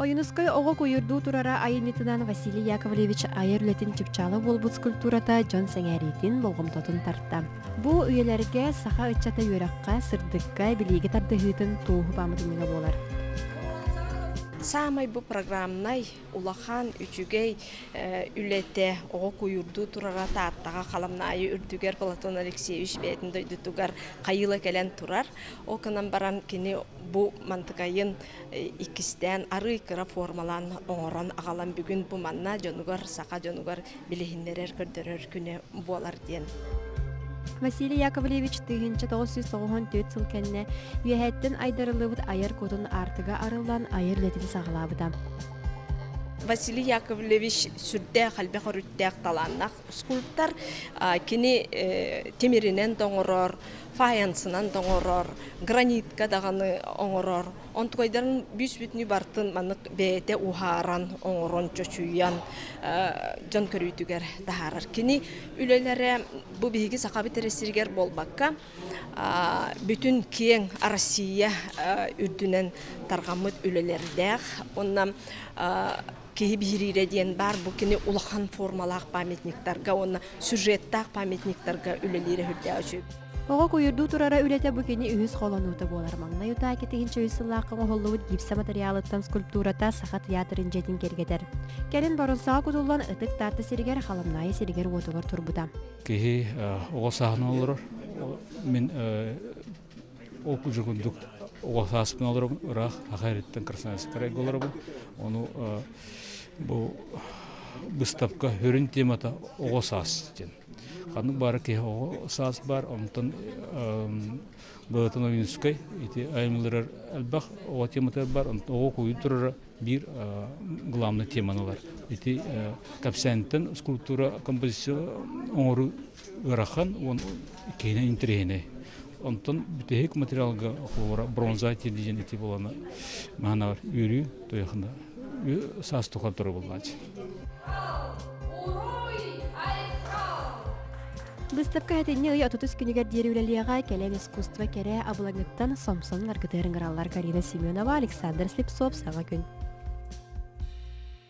Ойуунускай оҕо куйуурдуу турара айымньытынан Василий Яковлевич айар үлэтин чыпчаала буолбут скульптурата дьон сэҥээриитин, болҕомтотун тарта. Бу үйэлэргэ саха ыччата үөрэххэ, сырдыкка, билиигэ тардыһыытын туоһу пааматынньыга буолар. Саамай бу программнай улахан үчүгэй үлэтэ оҕо куйуурдуу турара Тааттаҕа Халамнаайы үрдүгэр Платон Алексеевич бэйэтин дойдутугар хайыыла кэлэн турар. Ол гынан баран кини бу мантыкайын иккистээн арыый кыра формалаан оҥорон аҕалан бүгүн бу манна дьонугар саха дьонугар билиһиннэрэр көрдөрөр күнэ буолар диэн. Василий Яковлевич 1994 сыл кэннэ үөһээттэн айдарыллыбыт айар кутун аартыга арыллан айар үлэтин саҕалаабыта. Василий Яковлевич сүрдээх элбэх өрүттээх талааннаах скульптор. Кини тимиринэн да оҥорор, фаянсынан да оҥорор, гранитка даҕаны оҥорор. Онтукайдарын бүүс-бүтүнүү барытын маннык бэйэтэ уһааран, оҥорон, чочуйан дьон көрүүтүгэр таһаарар. Кини үлэлэрэ бу биһиги сахабыт эрэ сиригэр буолбакка, бүтүн киэҥ Россия үрдүнэн тарҕаммыт үлэлэрдээх. Уонна киһи биһириирэ диэн баар бу кини улахан формалаах памятниктарга уонна сюжеттаах памятниктарга үлэлиирэ үрдээх үчүгэй. Оҕо куйурдуу турара үлэтэ бу кини үһүс холонуута буолар. Маҥнай утаа кэтиһинчэ үс сыллаахха оҥоһуллубут гипсэ материалыттан скульптурата Саха театрын дьиэтин киэргэтэр. Кэлин боронсаҕа кутуллан Ытык Таатта сиригэр Халамнаайы сиригэр-уотугар турбута. Киһи оҕо сааһынан олорор. Мин ол курдук оҕо сааспын олоробун, ыраах Саха эриттэн Красноярскайга олоробун. Ону бу быыстапка сүрүн темата оҕо саас диэн. Ханнык баара киһи оҕо саас баар, онтон Былатон Ойуунускай ити айымньыларыгар элбэх оҕо тематыгар баар, онтон оҕо куйун турара биир главный теманы ылар. Ити кэпсээнтэн скульптура композиция оҥоруу ыарахан уонна киһини интэриэһинэй. Онтон бүтэһик материалга холобура бронза диэн ити буолана маһанабар үөрүү туйахына саас тухары турар буоллааччы. Быыстапка сэтинньи ый 33 күнүгэр диэри үлэлиэҕэ кэлэн искусство кэрэ абылаҥыттан сомсон аргытыар ыҥыраллар Карина Семенова, Александр Слепцов, Саҥа күн.